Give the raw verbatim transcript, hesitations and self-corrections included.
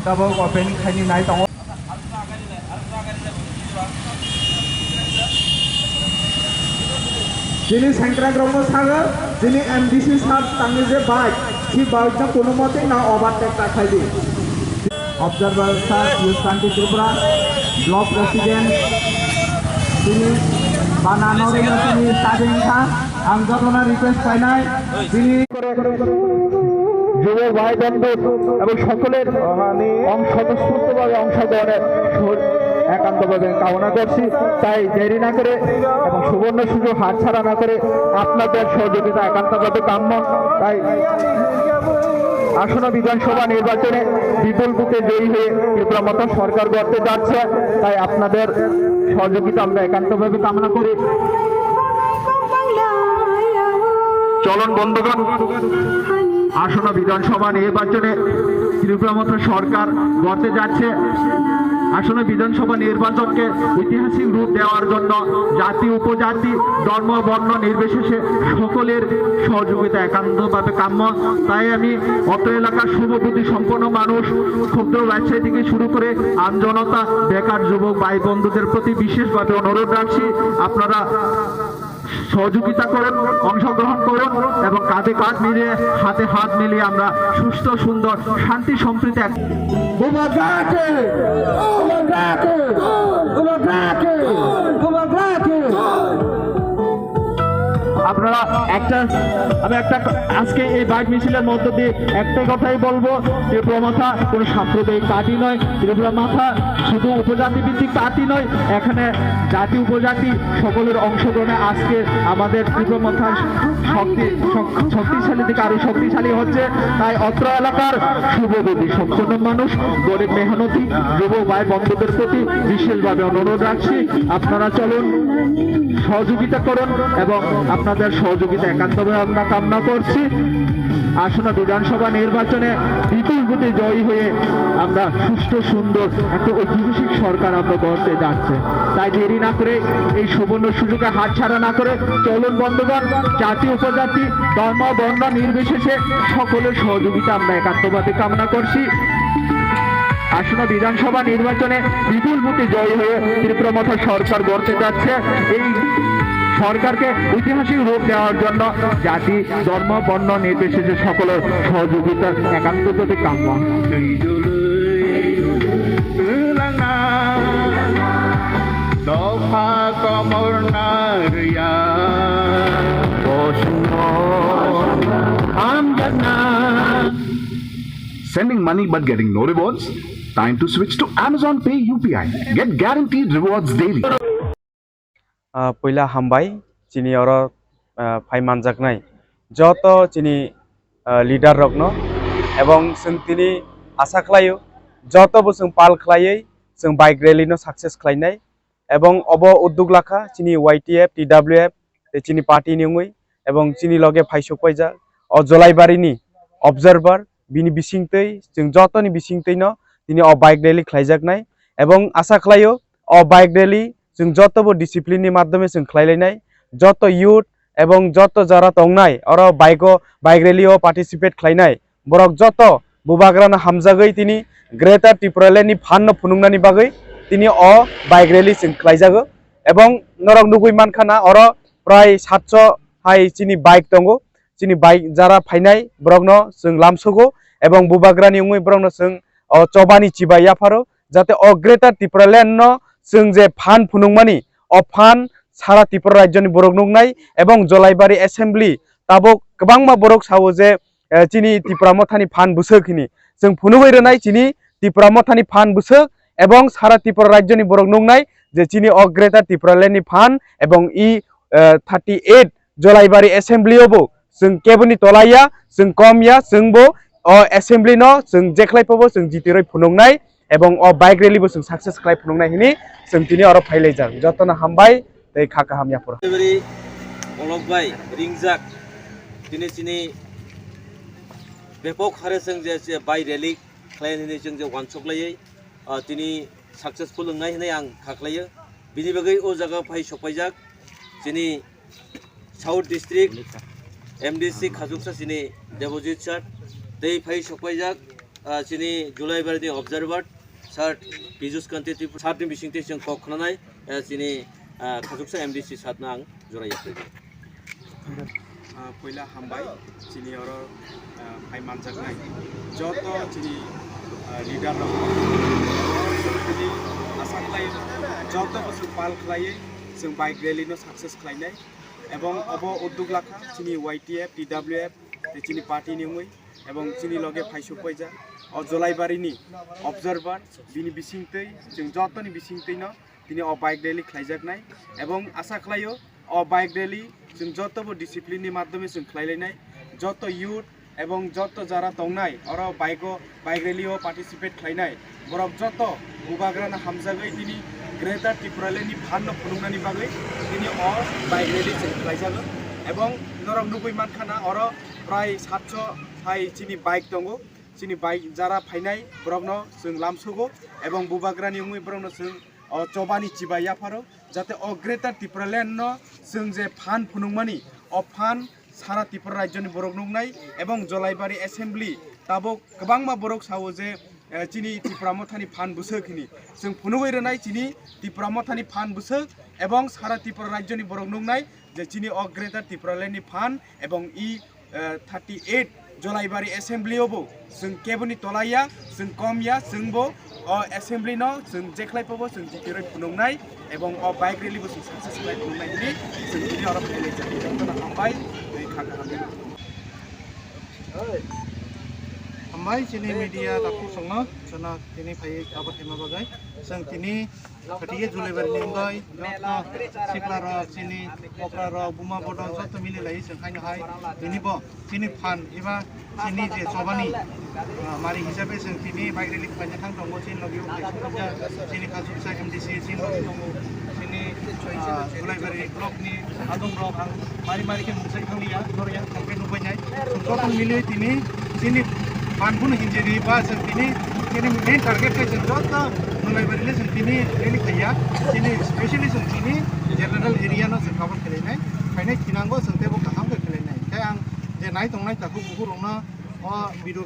Tabok opening khaini nai tongo. Chini sengkrak rokno sago, chini M D C sir tangni je bike, si bike no kono mote na overtake ta khaidi. Observer sir, Youth Kanti Tripura, Block President, chini banano rino chini starting kha, ang jotono request khainai, chini যুব ভাই বন্ধু এবং সকলের অং-, স্বতঃস্ফূর্তভাবে অংশগ্রহণের সু-, একান্তভাবে কামনা করছি। তাই দেরি না করে এবং সুবর্ণ সুযোগ হাতছাড়া না করে আপনাদের সহযোগিতা একান্তভাবে কাম্য। তাই আসন্ন বিধানসভা নির্বাচনে বিপুল ভোটে জয়ী হয়ে ত্রিপুরা মথা সরকার গড়তে যাচ্ছে। তাই আপনাদের সহযোগিতা আমরা একান্তভাবে কামনা করি। চলুন বন্ধুগণ, আসন্ন বিধানসভা নির্বাচনে ত্রিপুরা মথা সরকার গড়তে যাচ্ছে। আসন্ন বিধানসভা নির্বাচনকে ঐতিহাসিক রূপ দেওয়ার জন্য জাতি, উপজাতি, ধর্ম, বর্ণ নির্বিশেষে সকলের সহযোগিতা একান্তভাবে কাম্য। তাই আমি অত্র এলাকার শুভবুদ্ধি সম্পন্ন মানুষ, ক্ষুদ্র ব্যবসায়ী থেকে শুরু করে আমজনতা, বেকার যুবক ভাই বন্ধুদের প্রতি বিশেষভাবে অনুরোধ রাখছি, আপনারা সহযোগিতা করুন, অংশগ্রহণ করুন এবং কাঁধে কাঁধ মিলিয়ে, হাতে হাত মিলিয়ে আমরা সুস্থ, সুন্দর, শান্তি, সম্প্রীতি এক- Bubagrake! Bubagrake! Bubagrake! Bubagrake! আপনারা একটা, আমি একটা, আজকে এই বাইক মিছিলের মধ্য দিয়ে একটাই কথাই বলবো, ত্রিপুরা মথা কোনো সাম্প্রদায়িক পার্টি নয়। ত্রিপুরা মথা শুধু উপজাতি ভিত্তিক পার্টি নয়, এখানে জাতি উপজাতি সকলের অংশগ্রহণে আজকে আমাদের ত্রিপুরা মথা শক্তি, শক-, শক্তিশালী থেকে আরো শক্তিশালী হচ্ছে। তাই অত্র এলাকার শুভবুদ্ধি সম্পন্ন মানুষ, গরিব মেহনতি যুব ভাই বন্ধুদের প্রতি বিশেষভাবে অনুরোধ রাখছি, আপনারা চলুন, সহযোগিতা করুন এবং আপনাদের সহযোগিতা একান্তভাবে আমরা কামনা করছি। আসন্ন বিধানসভা নির্বাচনে বিপুল ভোটে জয়ী হয়ে আমরা সুষ্ঠু সুন্দর একটা ঐতিহাসিক সরকার আমরা গড়তে যাচ্ছে। তাই দেরি না করে এই সুবর্ণ সুযোগে হাতছাড়া না করে চলুন বন্ধুগণ, জাতি উপজাতি, ধর্ম বর্ণ নির্বিশেষে সকলের সহযোগিতা আমরা একান্তভাবে কামনা করছি। আসন্ন বিধানসভা নির্বাচনে বিপুল ভোটে জয়ী হয়ে ত্রিপুরা মথা সরকার গড়তে যাচ্ছে। এই সরকারকে ঐতিহাসিক রূপ দেওয়ার জন্য জাতি, ধর্ম, বর্ণ নির্বিশেষে সকলের সহযোগিতা একান্তভাবে কাম্য। Dopha komor na rwya. Sending money but getting no rewards? Time to switch to Amazon Pay U P I. Get guaranteed rewards daily. Ah, puila hambai, chini oro, ah, phai manjaknai joto chini, ah, leader rokno, ebong chwng tini asa khlaio, joto bo chwng pal khlaiwi chwng bike rally no success khlainai, ebong obo udduk lakha chini Y T F, T W F, tei chini party ni wngwi, ebong chini loge phaisuk paijak o Jolaibari ni observer, bini bisingtwi chwng jotoni bisingtwi no tini o bike rally khlaijaknai, ebong asa khlaio o bike rally chwng joto bo discipline ni madhyome chwng khlailainai, joto youth ebong joto jara tongnai oro bike o, bike rally o participate khlainai borok joto bubagrano hamjagwi tini Greater Tipraland ni phan no phunuknani bagwi tini o bike rally chwng khlaijago, ebong norok nugwi mankha na oro prai satso hai chini bike tongo, chini bike jara phainai borokno chwng lamsogo, ebong bubagrani wngwi borokno chwng o chobani chibai yapharo, jate o Greater Tipraland no chwng je phan phunukmani, o phan sara Tripura rajyoni borok nuknai, ebong Jolaibari Assembly tabuk kwbangma borok sao je, eh, chini Tipra Mothani phan bwswk hini. Chwng phunugwi rwnai chini Tipra Mothani phan bwswk ebong sara Tripura rajyoni borok nuknai je chini o Greater Tipraland ni phan ebong i, eh, thirty eight Jolaibari Assembly o bo chwng keboni tolaiya, chwng komya, chwng bo o Assembly no chwng jekhlai pabo chwng jitiroi phunuknai ebong o bike rally bo chwng success khlai phunuknai hini chwng tini oro phailaijak. Jotono hambai tei kha kaham yaphuru. Delivery Olok bai ringjak tini chini bepok hare chwng je, je bike rally khlai nini chwng je wansuk laiwi, ah, tini successful wngnai hinwi ang kha khlaio. Bini bagwi o jaga phai sokpaijak chini South District M D C khachuksa chini Debojit sir tei phai sokpaijak Ah, chini Julaibari ni observer, Sir Pijus Kanti Tripura, sir ni bising twi chwng kok khwnanai, ah, chini, ah, khachuksa M D C sir no ang jorai yapri. Ah, poila hambai, chini oro, ah, phai manjaknai joto chini, ah, leader rok. Chini asa khlai joto bwswk pal khlaiwi chwng bike rally no success khlainai, ebong obo udduk lakha chini Y T F, T W F, tei chini party ni wngwi, ebong chini loge phai sukpaijak o Jolaibari ni observer, bini bisingtwi chwng jotoni bisingtwi no tini o bike rally khlaijaknai, ebong asa khlaio o bike rally chwng joto bo discipline ni madhyome chwng khlailainai, joto youth ebong joto jara tongnai oro bike o, bike rally o participate khlainai borok joto bubagrano hamjagwi tini Greater Tipraland ni phan no phunuknani bagwi tini o bike rally chwng khlaijago, ebong norok nugwi mankha na oro prai satso hai chini bike tongo, chini bike jara phainai borokno chwng lamsogo, ebong bubagrani wngwi borokno chwng o chobani chibai yapharo, jate o Greater Tipraland no chwng je phan phunukmani, o phan sara Tripura rajyoni borok nuknai, ebong Jolaibari Assembly tabuk kwbangma borok sao je, eh, chini Tipra Mothani phan bwswk hini. Chwng phunugwi rwnai chini Tipra Mothani phan bwswk ebong sara Tripura rajyoni borok nuknai je chini o Greater Tipraland ni phan ebong i, eh, thirty eight Jolaibari Assembly o bo chwng keboni tolaiya, chwng komya, chwng bo o assembly no chwng jekhlai pobo chwng jitiroi phunuknai, ebong o bike rally bo chwng success khlai phunuknai hwnwi chwng tini oro phailai jak. Jotono hambai, tei kha kaham. Hambai chini media takhuk songno, chwngno tini phaiwi abo thema bagwi. Chwng tini Khatiye Julaibari ni wngwi joto sikla rok, chini okra rok, buma bodol joto mili lai chwng khaino hai tini bo chini phan eba chini je chobani, ah, mari hisabe chwng tini bike rally khlaina thang tongo, chini logi o kaisa chini khachuksa M D C chini logi tongo, chini, ah, Julaibari block ni adong rok ang mari mari khe mungsai thanglia, norya thangkhe nukbainai. Chwng joto mili tini chini phan phano hinjiri ba chwng tini, tini main target khe chwng joto Julaibari le chwng tini rally khaiya. Chini specially chwng tini general area no chwng cover khlainai. Khainai thinango chwng teibo kaham khe khlainai. Khe ang je nai tongnai takhuk bukhuk rokno o video